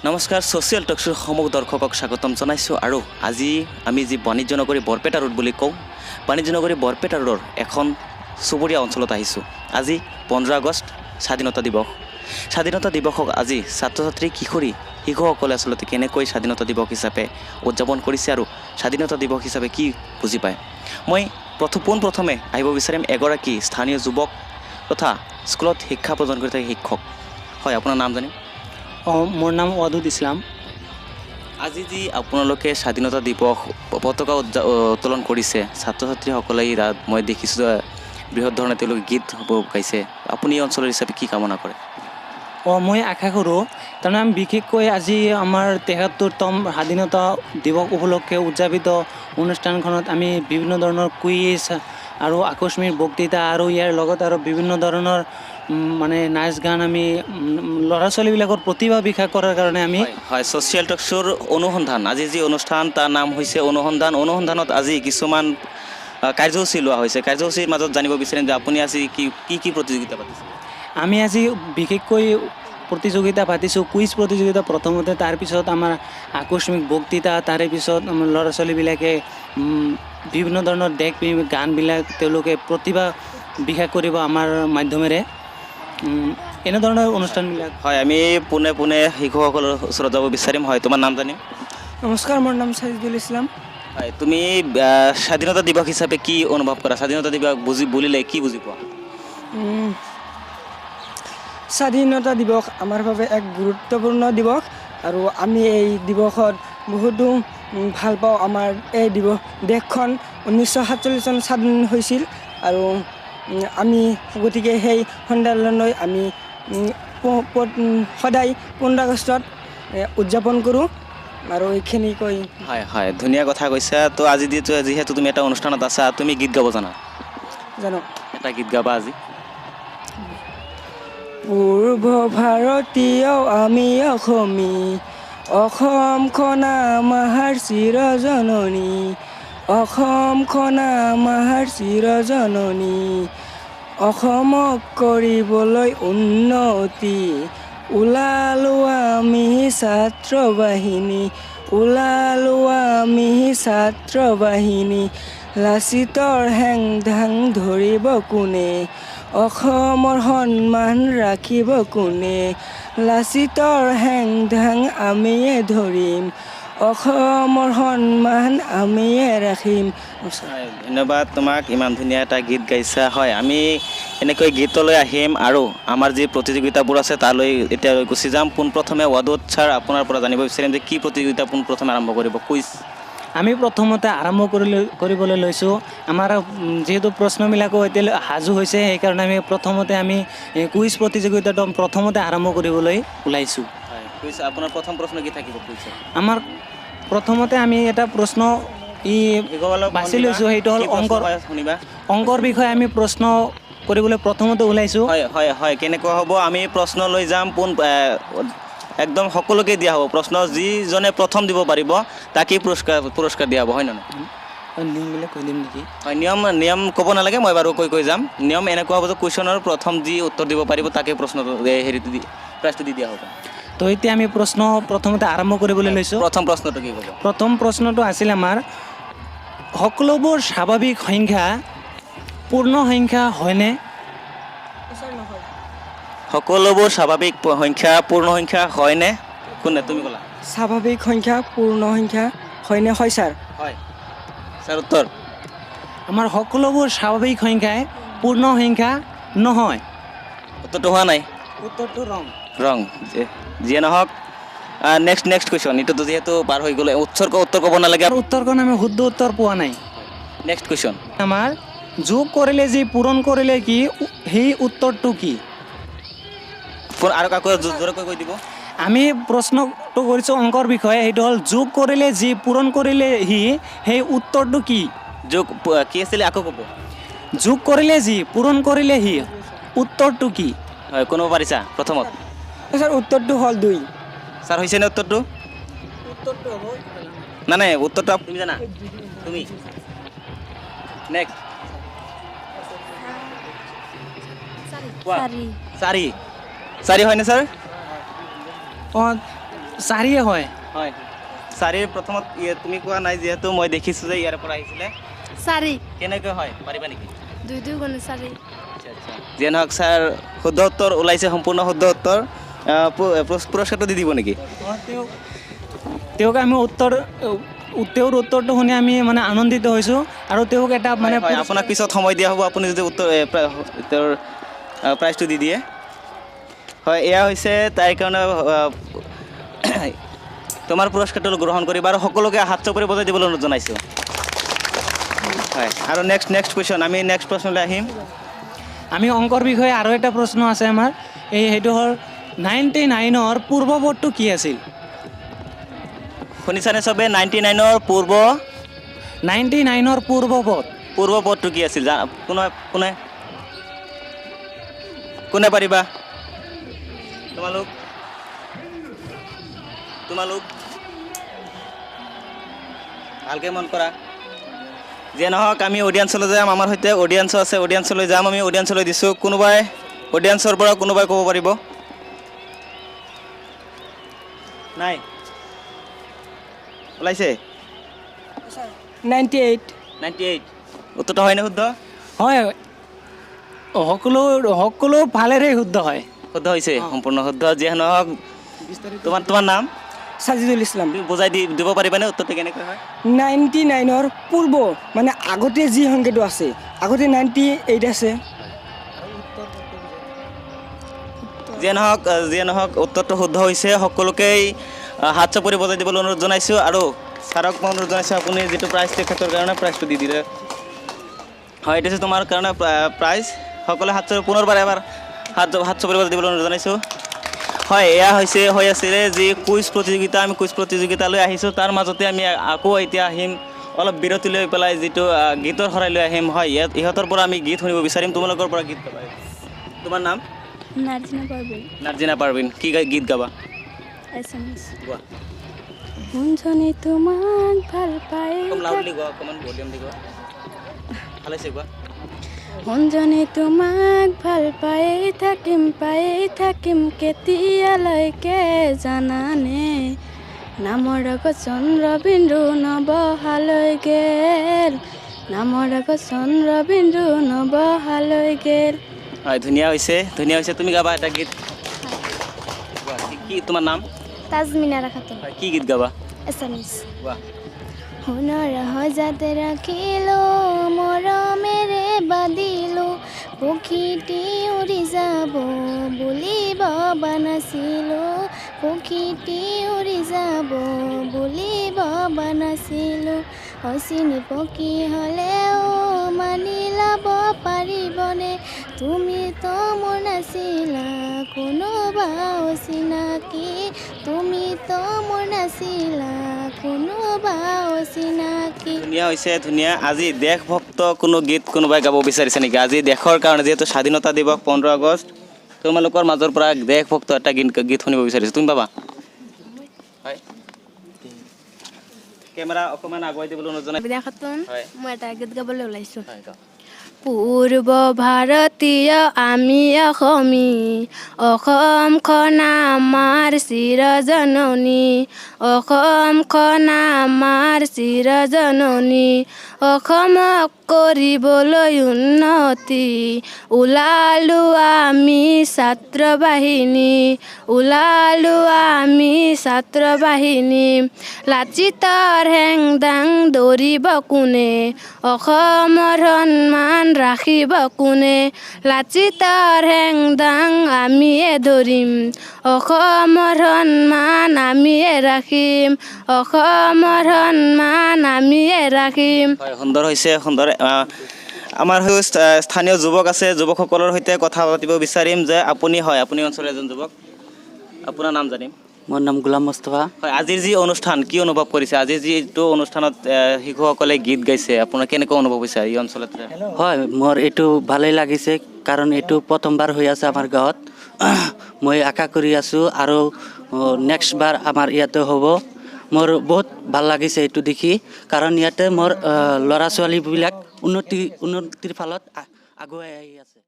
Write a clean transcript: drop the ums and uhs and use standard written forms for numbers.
নমস্কাৰ, ছ'চিয়েল টকশ্ব'ৰ সমূহ দৰ্শকক স্বাগতম জনাইছোঁ। আৰু আজি আমি যি বাণিজ্য নগৰী বৰপেটা ৰোড বুলি কওঁ, বাণিজ্য নগৰী বৰপেটা ৰোডৰ এখন চুবুৰীয়া অঞ্চলত আহিছোঁ। আজি 15 আগষ্ট, স্বাধীনতা দিৱস। স্বাধীনতা দিৱসক আজি ছাত্ৰ ছাত্ৰী, কিশোৰী, শিশুসকলে আচলতে কেনেকৈ স্বাধীনতা দিৱস হিচাপে উদযাপন কৰিছে আৰু স্বাধীনতা দিৱস হিচাপে কি বুজি পায়, মই পোনপ্ৰথমে আহিব বিচাৰিম এগৰাকী স্থানীয় যুৱক তথা স্কুলত শিক্ষা প্ৰদান কৰি থকা শিক্ষক। হয়, আপোনাৰ নাম জানিম? অঁ, মোৰ নাম ৱাদুদ ইছলাম। আজি যি আপোনালোকে স্বাধীনতা দিৱস পতাকা উত্তোলন কৰিছে, ছাত্ৰ ছাত্ৰীসকলে তাত মই দেখিছোঁ যে বৃহৎ ধৰণে তেওঁলোকে গীত গাইছে। আপুনি এই অঞ্চলৰ হিচাপে কি কামনা কৰে? অঁ, মই আশা কৰোঁ, তাৰমানে আমি বিশেষকৈ আজি আমাৰ 73তম স্বাধীনতা দিৱস উপলক্ষে উদযাপিত অনুষ্ঠানখনত আমি বিভিন্ন ধৰণৰ কুইজ আৰু আকস্মিক বক্তৃতা আৰু ইয়াৰ লগত আৰু বিভিন্ন ধৰণৰ মানে নাচ গান, আমি ল'ৰা ছোৱালীবিলাকৰ প্ৰতিভা বিকাশ কৰাৰ কাৰণে আমি হয়, ছ'চিয়েল টকশ্ব'ৰ অনুসন্ধান, আজি যি অনুষ্ঠান তাৰ নাম হৈছে অনুসন্ধান। অনুসন্ধানত আজি কিছুমান কাৰ্যসূচী লোৱা হৈছে। কাৰ্যসূচীৰ মাজত জানিব বিচাৰিম যে আপুনি আজি কি কি কি প্ৰতিযোগিতা পাতিছে? আমি আজি বিশেষকৈ প্ৰতিযোগিতা পাতিছোঁ, কুইজ প্ৰতিযোগিতা প্ৰথমতে, তাৰপিছত আমাৰ আকস্মিক বক্তৃতা, তাৰে পিছত আমাৰ ল'ৰা ছোৱালীবিলাকে বিভিন্ন ধৰণৰ দেশপ্ৰেমিক গানবিলাক তেওঁলোকে প্ৰতিভা বিকাশ কৰিব আমাৰ মাধ্যমেৰে, এনেধৰণৰ অনুষ্ঠানবিলাক। হয়, আমি পোনে পোনে শিশুসকলৰ ওচৰত যাব বিচাৰিম। হয়, তোমাৰ নাম জানিম? নমস্কাৰ, মোৰ নাম চাজিদুল ইছলাম। হয়, তুমি স্বাধীনতা দিৱস হিচাপে কি অনুভৱ কৰা? স্বাধীনতা দিৱস বুজি বুলিলে কি বুজি পোৱা? স্বাধীনতা দিৱস আমাৰ বাবে এক গুৰুত্বপূৰ্ণ দিৱস আৰু আমি এই দিৱসত বহুতো ভাল পাওঁ। আমাৰ এই দিৱস, দেশখন 1947 চনত স্বাধীন হৈছিল আৰু আমি গতিকে সেই সন্দেলনলৈ আমি সদায় 15 আগষ্টত উদযাপন কৰোঁ আৰু এইখিনি কৈ। হয় হয়, ধুনীয়া কথা কৈছা। তো আজি যিহেতু তুমি এটা অনুষ্ঠানত আছা, তুমি গীত গাব জানা? জানো। এটা গীত গাবা আজি। পূৰ্ব ভাৰতীয় আমি অসমী, অসমখন আমাৰ চিৰজননী, অসমখন আমাৰ চিৰজননী। অসমক কৰিবলৈ উন্নতি ওলালো আমি ছাত্ৰ বাহিনী, ওলালো আমি ছাত্ৰ বাহিনী। লাচিতৰ হেং ধাং ধৰিব কোনে, অসমৰ সন্মান ৰাখিব কোনে? লাচিতৰ হেং ধাং আমিয়ে ধৰিম, অসমৰ সন্মান আমিয়ে ৰাখিম। নমস্কাৰ। হয়, ধন্যবাদ তোমাক, ইমান ধুনীয়া এটা গীত গাইছা। হয়, আমি এনেকৈ গীতলৈ আহিম আৰু আমাৰ যি প্ৰতিযোগিতাবোৰ আছে তালৈ এতিয়া গুচি যাম। পোনপ্ৰথমে ৱাদুদ ছাৰ, আপোনাৰ পৰা জানিব বিচাৰিম যে কি প্ৰতিযোগিতা পোনপ্ৰথমে আৰম্ভ কৰিব? কুইজ? আমি প্ৰথমতে আৰম্ভ কৰিবলৈ লৈছোঁ। আমাৰ যিহেতু প্ৰশ্নবিলাকো এতিয়ালৈ সাজু হৈছে, সেইকাৰণে আমি প্ৰথমতে আমি কুইজ প্ৰতিযোগিতাটো প্ৰথমতে আৰম্ভ কৰিবলৈ ওলাইছোঁ। হয়, কুইজ। আপোনাৰ প্ৰথম প্ৰশ্ন কি থাকিব কুইজত? আমাৰ প্ৰথমতে আমি এটা প্ৰশ্ন ই শিশুসকলক বাছি লৈছোঁ, সেইটো হ'ল কি প্ৰশ্ন অংকৰ। হয় শুনিবা। অংকৰ বিষয়ে আমি প্ৰশ্ন কৰিবলৈ প্ৰথমতে ওলাইছোঁ। হয় হয় হয় কেনেকুৱা হ'ব, আমি প্ৰশ্ন লৈ যাম। একদম সকলোকে দিয়া হ'ব প্ৰশ্ন। যিজনে প্ৰথম দিব পাৰিব তাকেই পুৰস্কাৰ দিয়া হ'ব, হয় নহয়? নিয়মবিলাক কৈ দিম নেকি? হয়, নিয়ম ক'ব নালাগে, মই বাৰু কৈ কৈ যাম। নিয়ম এনেকুৱা হ'ব যে কুৱেশ্যনৰ প্ৰথম যি উত্তৰ দিব পাৰিব তাকে প্ৰশ্নটো হেৰিটো দি প্ৰাইজটো দি দিয়া হ'ব। তো এতিয়া আমি প্ৰশ্ন প্ৰথমতে আৰম্ভ কৰিবলৈ লৈছোঁ। প্ৰথম প্ৰশ্নটো কি ক'ব? প্ৰথম প্ৰশ্নটো আছিল আমাৰ, সকলোবোৰ স্বাভাৱিক সংখ্যা পূৰ্ণ সংখ্যা হয়নে? সকলোবোৰ স্বাভাৱিক সংখ্যা পূৰ্ণ সংখ্যা হয়নে? কোনে, তুমি ক'লা? স্বাভাৱিক সংখ্যা পূৰ্ণ সংখ্যা হয়নে? হয় ছাৰ। হয় ছাৰ, উত্তৰ? আমাৰ সকলোবোৰ স্বাভাৱিক সংখ্যাই পূৰ্ণ সংখ্যা নহয়। উত্তৰটো হোৱা নাই। উত্তৰটো ৰং। ৰং। যিয়ে নহওক, নেক্সট নেক্সট কুৱেশ্যন। এইটোতো যিহেতু পাৰ হৈ গ'লে, উত্তৰ ক'ব নালাগে। আৰু উত্তৰখন আমি শুদ্ধ উত্তৰ পোৱা নাই। Next question. আমাৰ যোগ কৰিলে যি, পূৰণ কৰিলে কি, সেই উত্তৰটো কি? আৰু কাকো জোৰকৈ কৈ দিব। আমি প্ৰশ্নটো কৰিছোঁ অংকৰ বিষয়ে, সেইটো হ'ল যোগ কৰিলে যি, পূৰণ কৰিলে সেই উত্তৰটো কি? যোগ কি আছিলে, আকৌ ক'ব। যোগ কৰিলে যি, পূৰণ কৰিলে সি, উত্তৰটো কি? হয়, কোনোবা পাৰিছা প্ৰথমত? ছাৰ, উত্তৰটো হ'ল 2। ছাৰ, হৈছেনে উত্তৰটো? উত্তৰটো হ'ব নাই নাই, উত্তৰটো তুমি জানা? তুমি নেক্সট। চাৰি। চাৰি। চাৰি হয়নে ছাৰ? অঁ। চাৰিয়ে হয়। হয়, চাৰিৰ প্ৰথমত তুমি কোৱা নাই, যিহেতু মই দেখিছোঁ যে ইয়াৰ পৰা আহিছিলে। চাৰি। কেনেকৈ হয়, পাৰিবা নেকি? দুই দুই গুণে চাৰি। আচ্ছা আচ্ছা, যিয়ে নহওক ছাৰ, শুদ্ধ উত্তৰ ওলাইছে, সম্পূৰ্ণ শুদ্ধ উত্তৰ। পুৰস্কাৰটো দি দিব নেকি? তেওঁক আমি উত্তৰ, তেওঁৰ উত্তৰটো শুনি আমি মানে আনন্দিত হৈছোঁ আৰু তেওঁক এটা মানে হয়, আপোনাক পিছত সময় দিয়া হ'ব, আপুনি যদি উত্তৰ তেওঁৰ প্ৰাইজটো দি দিয়ে। হয়, এয়া হৈছে তাইৰ কাৰণে তোমাৰ পুৰস্কাৰটো গ্ৰহণ কৰিবা আৰু সকলোকে হাত চাপৰি বজাই দিবলৈ অনুৰোধ জনাইছোঁ। হয়, আৰু নেক্সট কুৱেশ্যন, আমি নেক্সট প্ৰশ্নলৈ আহিম। আমি অংকৰ বিষয়ে আৰু এটা প্ৰশ্ন আছে আমাৰ, এই সেইটো হ'ল 99ৰ পূৰ্বপদটো কি আছিল? শুনিছানে চবে? 99ৰ পূৰ্ব 99ৰ পূৰ্বপদ। পূৰ্বপদটো কি আছিল? কোনে কোনে কোনে পাৰিবা? তোমালোক তোমালোক ভালকৈ মন কৰা। যিয়ে নহওক, আমি অডিয়েঞ্চলৈ যাম। আমাৰ সৈতে অডিয়েঞ্চো আছে, অডিয়েঞ্চলৈ যাম। আমি অডিয়েঞ্চলৈ দিছোঁ। কোনোবাই অডিয়েঞ্চৰ পৰা কোনোবাই ক'ব পাৰিব? নাই ওলাইছে? 98। 98 উত্তৰটো হয়নে শুদ্ধ? হয়, সকলো সকলো ফালেৰে শুদ্ধ হয়। শুদ্ধ হৈছে, সম্পূৰ্ণ শুদ্ধ। যিয়ে নহওক, তোমাৰ নাম? সাজিদুল ইছলাম। তুমি বুজাই দিব পাৰিবানে উত্তৰটো কেনেকৈ হয়? 99ৰ পূৰ্ব মানে আগতে যি সংখ্যাটো আছে, আগতে 98 আছে। যিয়ে নহওক, উত্তৰটো শুদ্ধ হৈছে। সকলোকেই হাত চাপৰি বজাই দিবলৈ অনুৰোধ জনাইছোঁ আৰু ছাৰক মই অনুৰোধ জনাইছোঁ, আপুনি যিটো প্ৰাইজ তেখেতৰ কাৰণে প্ৰাইজটো দি দিলে। হয়, এইটো হৈছে তোমাৰ কাৰণে প্ৰাইজ। সকলোৱে হাত চাপৰি পুনৰবাৰ এবাৰ হাত চাপৰি বজাই দিবলৈ অনুৰোধ জনাইছোঁ। হয়, এয়া হৈছে হৈ আছিলে যি কুইজ প্ৰতিযোগিতা, আমি কুইজ প্ৰতিযোগিতালৈ আহিছোঁ। তাৰ মাজতে আমি আকৌ এতিয়া আহিম অলপ বিৰতি লৈ পেলাই যিটো গীতৰ শৰাই লৈ আহিম। হয়, ইয়াত ইহঁতৰ পৰা আমি গীত শুনিব বিচাৰিম। তোমালোকৰ পৰা গীত গাবা। তোমাৰ নাম? নাৰ্জিনা পাৰবিন। নাৰ্জিনা পাৰবিন, কি গীত গাবা? এছামিছ। গোৱা। সোণজনী তোমাক ভাল পাই অকণ লাউডলি গোৱা, অকণমান ভলিউম দি গোৱা। ভাল হৈছে, গোৱা। সোণজনী তোমাক ভাল পাই থাকিম, পাই থাকিম কেতিয়ালৈকে জানানে? নামৰ আগত চন্দ্ৰবিন্দু নবহালৈ গেল, নামৰ আগত চন্দ্ৰবিন্দু নবহালৈ গেল। হয়, ধুনীয়া হৈছে, ধুনীয়া হৈছে। তুমি গাবা এটা গীত, গোৱা। কি তোমাৰ নাম? তাজমিনাৰা খাতুন। হয়, কি গীত গাবা? এছামিছ। গোৱা। সোণৰ সজাত ৰাখিলো, মৰমেৰে বান্ধিলো, পক্ষীটি উৰি যাব বুলি ভবা নাছিলো, পক্ষীটি উৰি যাব বুলি ভবা নাছিলো। অচিনি পক্ষী হ'লেও মানি ল'ব পাৰিবনে? তুমিতো মোৰ নাছিলা কোনোবা অচিনাকি, তুমিতো মোৰ নাছিলা কোনোবা অচিনাকি। ধুনীয়া হৈছে, ধুনীয়া। আজি দেশভক্ত কোনো গীত কোনোবাই গাব বিচাৰিছে নেকি? আজি দেশৰ কাৰণে যিহেতু স্বাধীনতা দিৱস 15 আগষ্ট, তোমালোকৰ মাজৰ পৰা দেশভক্ত এটা গীত শুনিব বিচাৰিছোঁ। তুমি পাবা? হয়, কেমেৰা অকণমান আগুৱাই দিবলৈ অনুৰোধ জনাই। বিদা খাতুন। হয়। মই এটা গীত গাবলৈ ওলাইছোঁ। হয়, গাওক। পূৰ্ব ভাৰতীয় আমি অসমী, অসমখন আমাৰ চিৰজননী, অসমখন আমাৰ চিৰজননী। অসমক কৰিবলৈ উন্নতি ওলালো আমি ছাত্ৰ বাহিনী, ওলালো আমি ছাত্ৰ বাহিনী। লাচিতৰ হেংদাং ধৰিব কোনে? অসমৰ সন্মান ৰাখিব কোনে? লাচিতৰ হেংদাং আমিয়ে ধৰিম, অসমৰ সন্মান আমিয়ে ৰাখিম, অসমৰ সন্মান আমিয়ে ৰাখিম। হয়, সুন্দৰ হৈছে, সুন্দৰ। আমাৰ স্থানীয় যুৱক আছে, যুৱকসকলৰ সৈতে কথা পাতিব বিচাৰিম যে আপুনি, হয়, আপুনি অঞ্চলৰ এজন যুৱক, আপোনাৰ নাম জানিম? মোৰ নাম গোলাম মুস্তফা। হয়, আজিৰ যি অনুষ্ঠান কি অনুভৱ কৰিছে? আজিৰ যিটো অনুষ্ঠানত শিশুসকলে গীত গাইছে, আপোনাৰ কেনেকুৱা অনুভৱ হৈছে এই অঞ্চলত? হয়, মোৰ এইটো ভালেই লাগিছে, কাৰণ এইটো প্ৰথমবাৰ হৈ আছে আমাৰ গাঁৱত। মই আশা কৰি আছোঁ আৰু নেক্সট বাৰ আমাৰ ইয়াতে হ'ব। মোৰ বহুত ভাল লাগিছে এইটো দেখি, কাৰণ ইয়াতে মোৰ ল'ৰা ছোৱালীবিলাক উন্নতিৰ ফালত আগুৱাই আহি আছে।